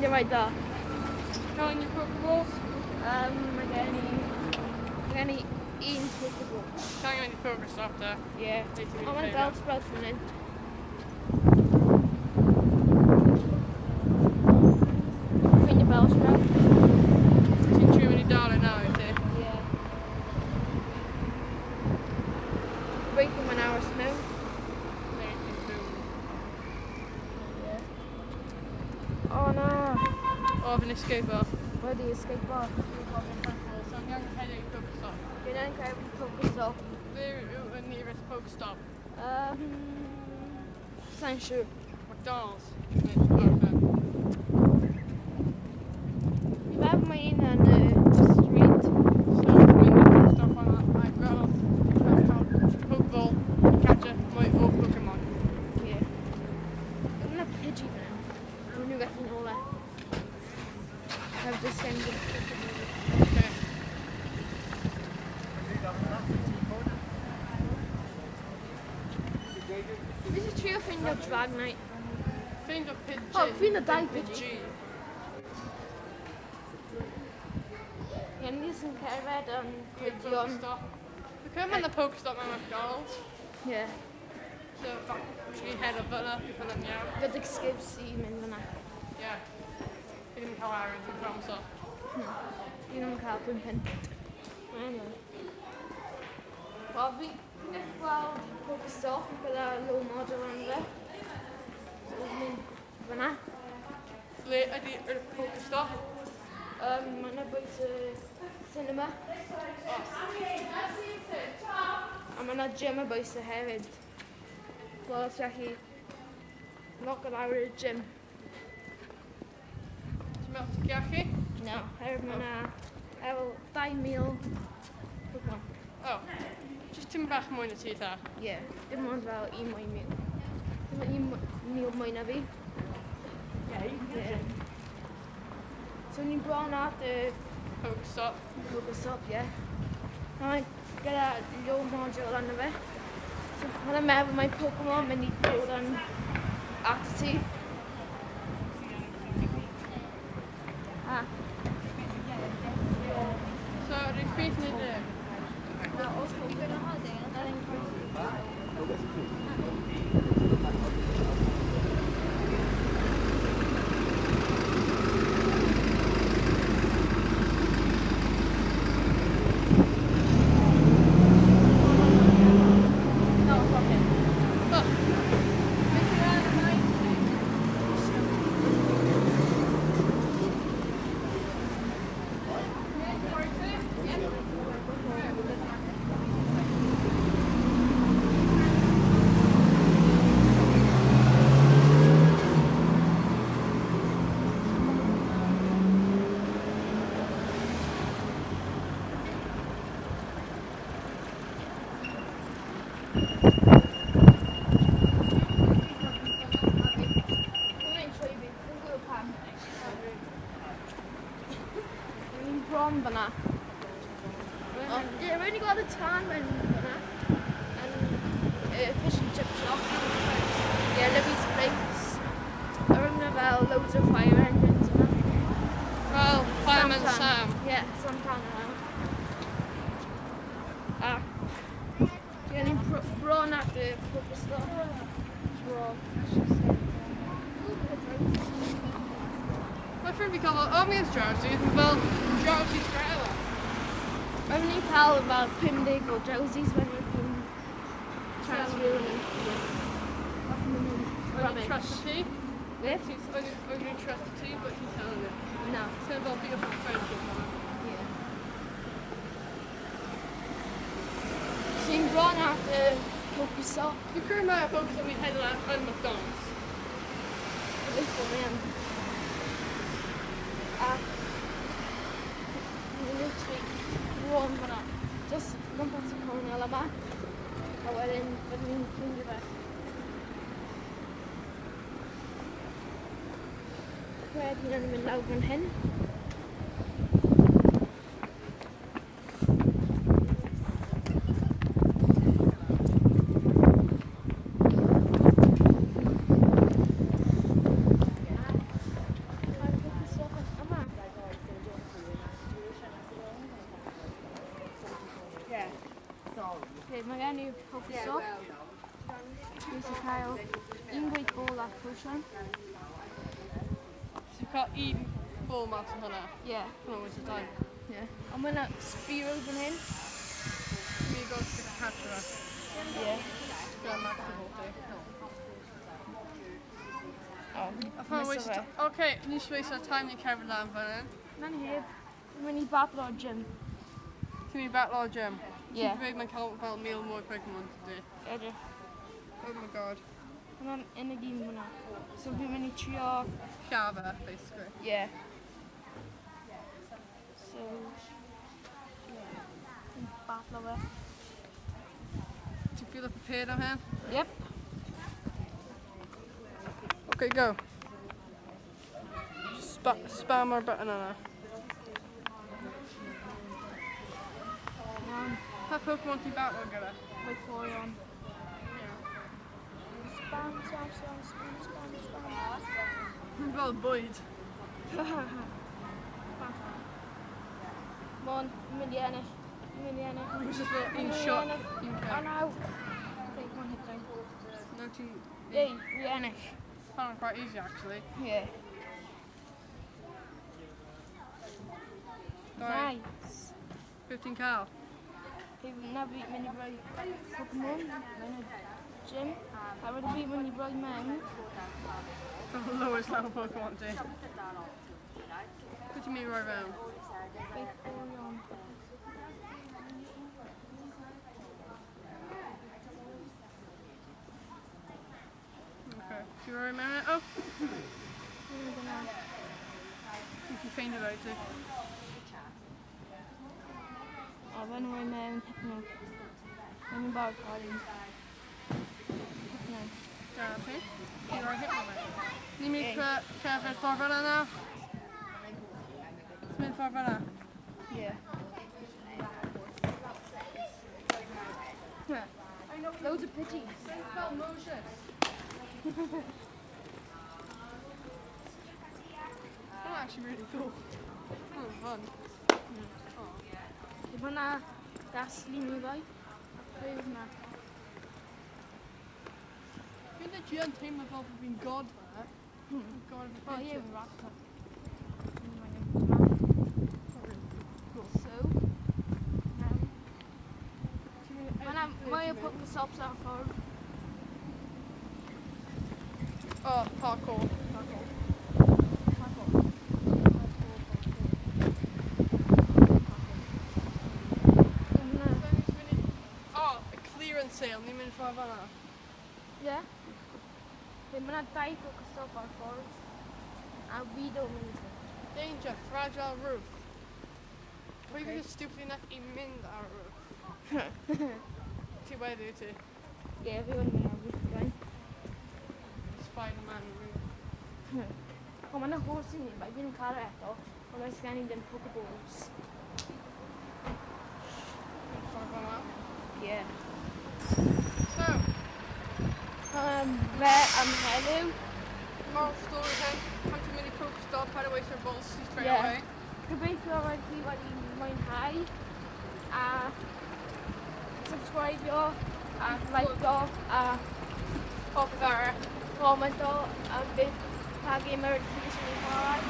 ffrindiau mae da. Cael unrhyw Pokeballs? Mae gen i... Mae gen i un Pokeball. Ti angen i Pokestop da. Ie. Neu ti'n mynd Ond mae'n i fel sprout fan hyn. Ffeindio Bellsprout. Ti'n trio mynd i dal e nawr, ti? Ie. Gobeithio mae'n aros mewn. Neu ti'n byw. Ie. O na! O, fi'n escape o. Wedi escape o. So, ni angen rhedeg i Pokestop. Fi'n angen cael Pokestop. Ble yw y nearest Pokestop? Sa'n siŵr. McDonald's. Neu Arthur. Fi'n meddwl mae un yn y street. So, mynd i Pokestop yna a gweld cael Pokeball, catcher mwy o Pokemon. Ie. Mae yna Pidgey fan hyn. Mae nhw'n gallu nôl e. I've just sent it. Okay. Fi eisiau trio ffeindio Dragonite. Ffeindio Pidgey. O, ffeindio dau Pidgey. Ie, ni jyst yn cerdded yn coedion. Pokestop. Fi credu mae'n y Pokestop mewn McDonald's. Ie. So, ni'n head o fyna, fi ffynnu'n iawn. Good excuse i mynd fyna. Ie. Fi ddim yn cael arian, fi'n promiso. No. Fi ddim yn cael 5 punt. Anyway. Wel, fi'n gallu gweld Pokestop gyda low model yn fe. So, fi'n mynd fyna. Ble ydy yr Pokestop? Mae yna bwys y cinema. A mae yna gym y bwys y hefyd. Wel, os gallu knock lawr i'r gym. Ti'n meddwl ti'n gallu? No, hefyd mae yna efo 2,000 Pokemon. Oh, just tim bach mwy na ti, ta. Ie, yeah, dim ond fel un mwy mil. Dim ond 1,000 mwy na fi. Ie. So ni'n bron at y Pokestop. Pokestop, ie. A mae gyda low module arno fe. So mae'n meddwl mae Pokemon mynd i dod yn at ti. Ah, So, ydy'r chwith neu dde? Na, os Pokemon. No, fuck it. Oh. Beth yw'r enw ti? Mae'n trwy fi, dwi'n gwybod pam. Ni'n bron fyna. Ie, rwy'n i gweld y tân mewn fyna. Yn fish and chip shop. Ie, Libby's Place. A rwy'n yna fel loads of fire engines yna. Fel Fireman Sam. Sam. Ie, Sam Tan yna. A, ie, ni'n bron at y Pokestop. Bron. Mae ffrind fi cael fel, oh, mi'n Drowsy, fel Drowsy forever. Rwy'n ni'n cael fel 50 o Drowsies when we're yn transfer nhw. Ie. Ac maen nhw'n O'n i'n rubbish. trust ti. Beth? O'n i'n trust ti, but ti'n telling it. No. Sy'n fel beautiful friendship yna. Ie. Sy'n bron at y Pokestop. Fi'n credu mae Pokestop ni'n head yn McDonald's. Gobeithio mae yn. A ni'n literally bron fyna. Just gwmpas y cornel yma. A wedyn byddwn ni'n ffeindio fe. Wedyn ni'n mynd lawr fan hyn. cael un Great Ball a potion. Ti'n cael un ball mas o hwnna. Yeah. Hwnna'n waste of time. Yeah. Ond mae yna Spearow fan hyn. Ti'n mynd i gael catcher e. Yeah. Gyda max o ti. Oh, I found waste of time. Okay, ni eisiau waste of time ni'n cerdded lan fan hyn. Na'n heb. Fi'n mynd i battle o'r gym. Ti'n mynd i battle o'r gym? Yeah. Ti'n dweud mae'n cael fel 1,000 mwy Pokemon to do. Edrych. Oh my god. Hwnna'n unig un hwnna. So fi'n mynd i trio... Llafa, basically. Yeah. So... Yeah. Fi'n battle fe. Ti'n feel prepared am hyn? Yep. Okay, go. Spam o'r button yna. Iawn. Pa Pokemon ti'n battle gyda? Vaporeon. Spam, spam, spam, spam, spam, spam. Mae'n fel bwyd. Mon, fi'n mynd i ennill. Fi'n mynd i ennill. It's just fel un Fi'n mynd i shot, ennill. un O kick. no! Okay, come on, hit down. No, ti'n... Yay, fi ennill. Found it quite easy, actually. Yeah. Dau, Nice. beth ti'n cael? Fi na fi mynd i roi Pokemon yn y gym. A wedyn fi mynd i roi mewn. The lowest level Pokemon ti. Beth ti'n mynd i roi fewn? Vaporeon. Okay. Ti'n rhoi mewn e? Oh, Fi'n gonna... ti ffeindio fe ti. O, fe'n rhoi mewn Hypno. Fe'n mynd barod cael un. Hypno. Da ti. Ti'n rhoi Hypno mewn. Ni'n mynd i cerdded ffordd fel yna. Ti'n mynd ffordd fel yna? Yeah. Loads of Pidgeys. Fel Moses. That's actually really cool. Oh, fun. Yw hwnna Gastly ni roi? Pwy yw hwnna? Fi'n legit yn teimlo fel bod fi'n god fan'na. God of O ie, adventure. fi'n raptor. So, Ti'n mynd mae yna mwy o Pokestops ar y ffordd. Oh, parkour. Parkour. Parkour. Parkour, parkour. Hwnna. Oh, a clearance sale. Ni'n mynd ffordd fan'na. Ie. Mae yna dau Pokestop ar y ffordd. A fi ddim yn mynd i. Danger, fragile roof. Pwy okay. Stupid enough i mynd ar y roof? Ti wedi, wyt ti? Ie, fi wedi mynd ar roof blaen. Spider-Man roof. O, mae yna horse i ni, mae fi'n cael e eto. Ond oes gen i ddim Pokeballs. Mynd ffordd fan'na. Ie. So, Fe am heddiw. Moral story then. Pam ti'n mynd i Pokestop, paid â waste your balls straight Yeah. away. Gobeithio roedd chi wedi mwynhau a subscribe-io a like-o a Popeth arall. comment-o am beth pa gamer ydych chi eisiau ni chwarae.